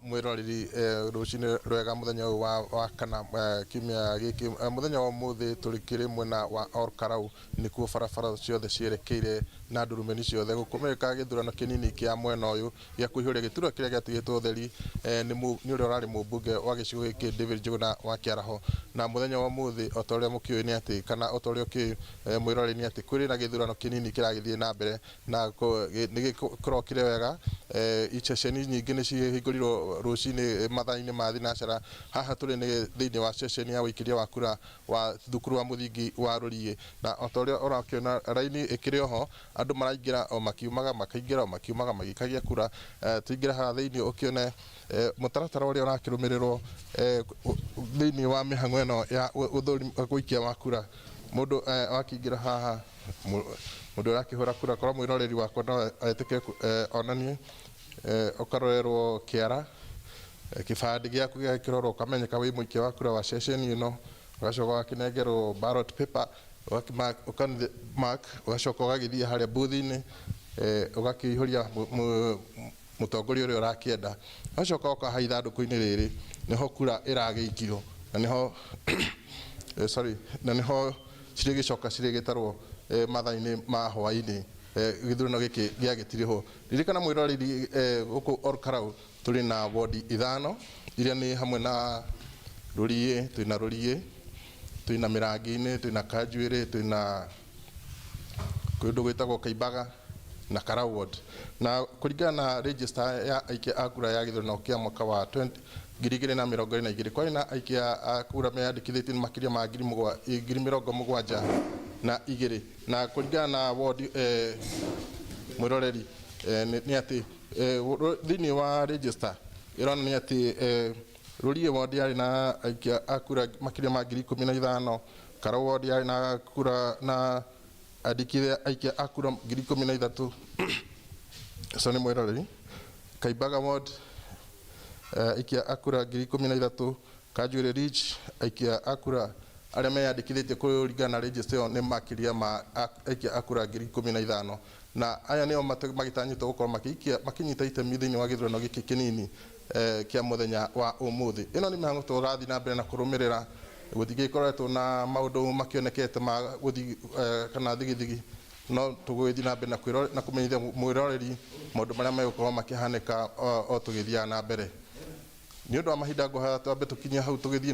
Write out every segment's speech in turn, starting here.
Mwĩroreri, rũcinĩ rwega mũthenya ũyũ wa kana, kiumia gĩkĩ, mũthenya wa ũmũthĩ tũrĩ mwena wa Olkalau, nĩkuo barabara ciothe cierekeire na ndurumeni ciothe gũkũmĩka gĩthurano kĩnini kĩa mwena ũyũ gĩa kũihũria gĩturwa kĩrĩa gĩatigĩtwo ũtheri nĩ ũrĩa ũrarĩ mũmbunge wa gĩcigo gĩkĩ David Njuguna wa Kĩaraho. Na mũthenya wa ũmũthĩ, o ta ũrĩa mũkĩũĩ nĩ atĩ, kana o ta ũrĩa ũkĩũĩ, mwĩroreri, nĩ atĩ kũrĩ na gĩthurano kĩnini kĩragĩthiĩ na mbere na nĩ kĩrokire wega. Iceceni nyingĩ nĩ cihingũrirwo rũcinĩ mathaa-inĩ ma thinacara. Haha tũrĩ nĩ thĩinĩ wa ceceni ya ũikĩria wa kura wa thukuru wa mũthingi wa Rũriĩ, na o ta ũrĩa ũrakĩona raini ĩkĩrĩ oho, andũ maraingĩra o makiumaga, makaingĩra o makiumaga magĩikagia kura. Tũingĩre haha thĩinĩ ũkĩone mũtaratara ũrĩa ũrakĩrũmĩrĩrwo thĩinĩ wa mĩhang'o ĩno ya ũikia wa kura. Mũndũ wakĩingĩra haha, mũndũ ũrakĩhũra kura, korwo mwĩroreri wakwa no etĩkĩre onanie, ũkarorerwo kĩara, kĩbandĩ gĩaku gĩgakĩrorwo, ũkamenyeka wĩ mũikia wa kura wa ceceni ĩno, ũgacoka ũgakĩnengerwo ballot paper, ũka mark, ũgacoka ũgagĩthiĩ harĩa booth-inĩ, ũgakĩihũria mũtongoria ũrĩa ũrakĩenda, ũgacoka ũgoka haha ithandũkũ-inĩ rĩrĩ, nĩho kura ĩragĩikio, na nĩho sorry, na nĩho cirĩgĩcoka cirĩgĩtarwo mathaa-inĩ ma hwaĩ-inĩ gĩthurano gĩkĩ gĩagĩtirihwo. Ririkana, mwĩroreri, gũkũ Olkalau tũrĩ na wodi ithano iria nĩ hamwe na Rũriĩ, twĩna Rũriĩ, twĩna Mĩrangi-inĩ, twĩna Kanjuĩrĩ, twĩna kũndũ gwĩtagwo Kaimbaga na Karau ward. Na kũringana na register ya aikia a kura ya gĩthurano kĩa mwaka wa 2022, kwarĩ na aikia a kura meyandĩkithĩtie makĩria ma 72,000. Na kũringana na ward, mwĩroreri, nĩ atĩ thĩinĩ wa register ĩronania atĩ Rũriĩ ward yarĩ na aikia a kura makĩria ma 15,000, Karau ward yarĩ na kura na andĩkithia aikia a kura 13,000. Ũcio nĩ mwĩroreri. Kaimbaga ward, aikia a kura 13,000, Kanjuĩrĩ Ridge, aikia a kura arĩa meyandĩkithĩtie kũringana na register ĩyo nĩ makĩria ma aikia a kura 15,000, na aya nĩo magĩtanyĩtwo gũkorwo makĩikia makĩnyita itemi thĩinĩ wa gĩthurano gĩkĩ kĩnini kĩa mũthenya wa ũmũthĩ. Ĩno nĩ mĩhang'o tũrathiĩ na mbere na kũrũmĩrĩra. Gũtingĩkoretwo na maũndũ makĩonekete ma gũthi kana thigithigi, no tũgũgĩthiĩ na mbere na kũmenyithia mwĩroreri maũndũ marĩa megũkorwo makĩhanĩka o tũgĩthiaga na mbere. Nĩ ũndũ wa mahinda, ngũhoya twambe tũkinyie hau, tũgĩthiĩ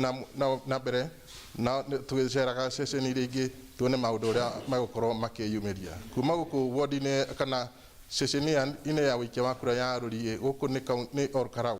na mbere na tũgĩceraga ceceni iria ingĩ, tuone maũndũ ũrĩa megũkorwo makĩyumĩria kuma gũkũ wodi-inĩ kana ceceni-inĩ ya ũikia wa kura ya Rũriĩ, gũkũ nĩ Olkalau.